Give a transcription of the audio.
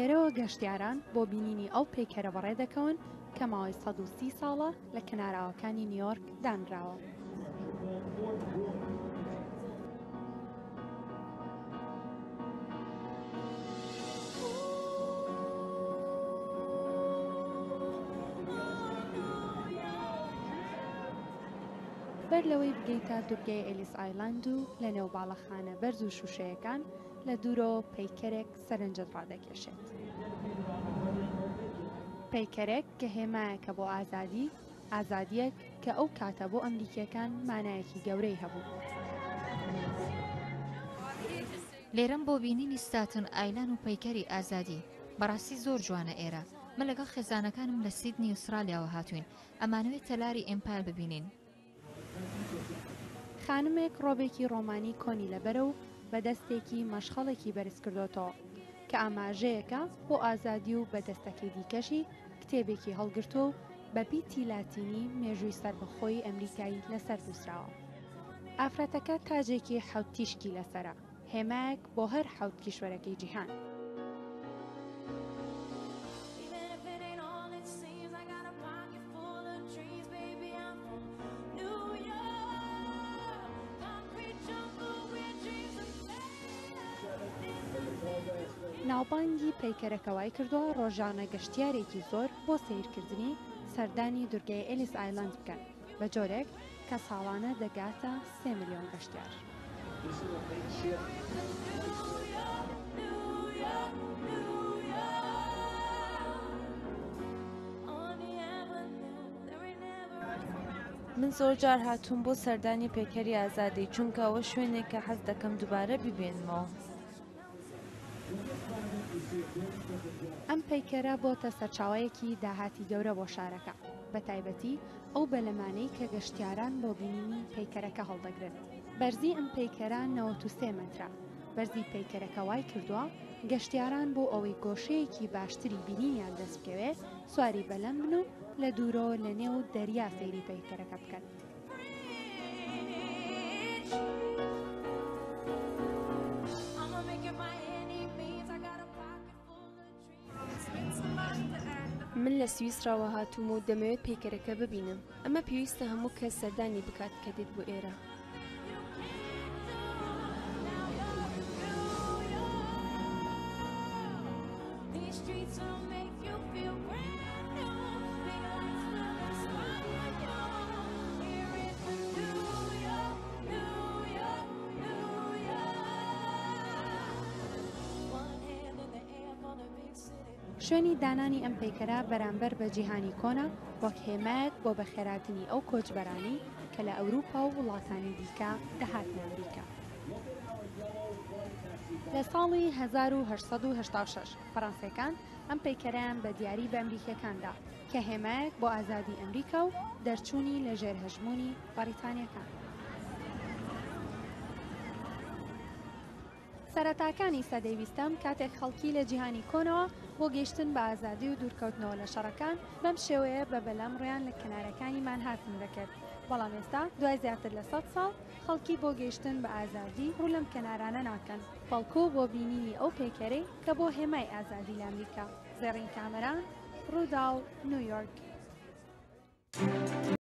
لێرەوە گەشتیاران بۆ بینینی ئەو پەیکەرە بەڕێ دەکەون کە ماوەی 130 ساڵە لە کەناراوەکانی نیویۆرک دانراوە. بەر لەوەی بگەیتە دورگەی ئێلیس ئایلاند و لە نێو باڵەخانە بەرز و شووشەیەکان لە دوورەوە پەیکەرێک سەرنجت ڕادەکێشێت. پەیکەرێک کە هێمایەکە بۆ ئازادی، ئازادییەک کە ئەو کاتە بۆ ئەمریکییەکان مانایەکی گەورەی هەبوو. لێرەم بۆ بینینی ستاتن ئایلان و پەیکەری ئازادی. بەڕاستی زۆر جوانە ئێرە. من لەگەڵ خێزانەکانم لە سیدنی ئوسترالیاوە هاتووین. ئەمانەوێت تەلاری ئێمپایر ببینین. خانمێک ڕۆبێکی ڕۆمانی کۆنی لەبەرە و بە دەستێکی مەشخەڵێکی بەرزکردۆتەوە کە ئاماژەیەکە بۆ ئازادی و بە دەستەکەی دیکەشی کتێبێکی هەڵگرتووە و بە پیتی لاتینی مێژووی سەربەخۆیی ئەمریکای لەسەر نووسراوە. ئافرەتەکە تاجێکی حەوت تیشکی لەسەرە، هێمایەک بۆ هەر حەوت کیشوەرەکەی جیهان. ناوبانگی پەیکەرەکە وایکردووە ڕۆژانە گەشتیارێکی زۆر بۆ سەیرکردنی سەردانی دورگەی ئێلیس ئایلەند بکەن، بە جۆرێک کە ساڵانە دەگاتە سێ ملیۆن گەشتیار. من زۆر جار هاتووم بۆ سەردانی پەیکەری ئازادی، چونکە ئەوە شوێنێکە حەز دەکەم دووبارە بیبینمەوە. ئەم پەیکەرە بۆتە سەرچاوەیەکی داهاتی گەورە بۆ شارەکە، بەتایبەتی ئەو بەلەمانەی کە گەشتیاران بۆ بینینی پەیکەرەکە هەڵدەگرن. بەرزی ئەم پەیکەرە 93 مەترە، بەرزی پەیکەرەکە وایکردووە گەشتیاران بۆ ئەوەی گۆشەیەکی باشتری بینینیان دەستبکەوێ سواری بەلەم بن و لە دوورەوە لەنێو دەریا سەیری پەیکەرەکە بکەن. من لە سویسراوە هاتووم و دەمەوێت پەیکەرەکە ببینم. ئەمە پێویستە هەموو کەس سەردانی بکات کە دێت بۆ ئێرە. شوێنی دانانی ئەم پەیکەرە بەرامبەر بە جیهانی کۆنە وەک هێمایەک بۆ بەخێراتنی ئەو کۆچبەرانەی کە لە ئەوروپا و وڵاتانی دیکە دەهاتنە ئەمریکا. لە ساڵی 1886 فەرەنسیەکان ئەم پەیکەرەیان بە دیاری بە ئەمریکیەکان دا کە هێمایەک بۆ ئازادی ئەمریکا و دەرچوونی لە ژێر هەژموونی بەڕیتانیەکان. سەرەتاکانی سەدەی بیستەم کاتێک خەڵکی لە جیهانی کۆنەوە بۆ گەیشتن بە ئازادی و دوورکەوتنەوە لە شەڕەکان بەم شێوەیە بە بەلەم ڕوویان لە کەنارەکانی مانهاتن دەکرد، بەڵام ئێستا دوای زیاتر لە سەد ساڵ خەڵکی بۆ گەیشتن بە ئازادی ڕوو لەم کەنارانە ناکەن، بەڵکو بۆ بینینی ئەو پەیکەرەی کە بۆ هێمای ئازادی لە ئەمریکا. زێڕین کامەران، ڕووداو، نیویۆرک.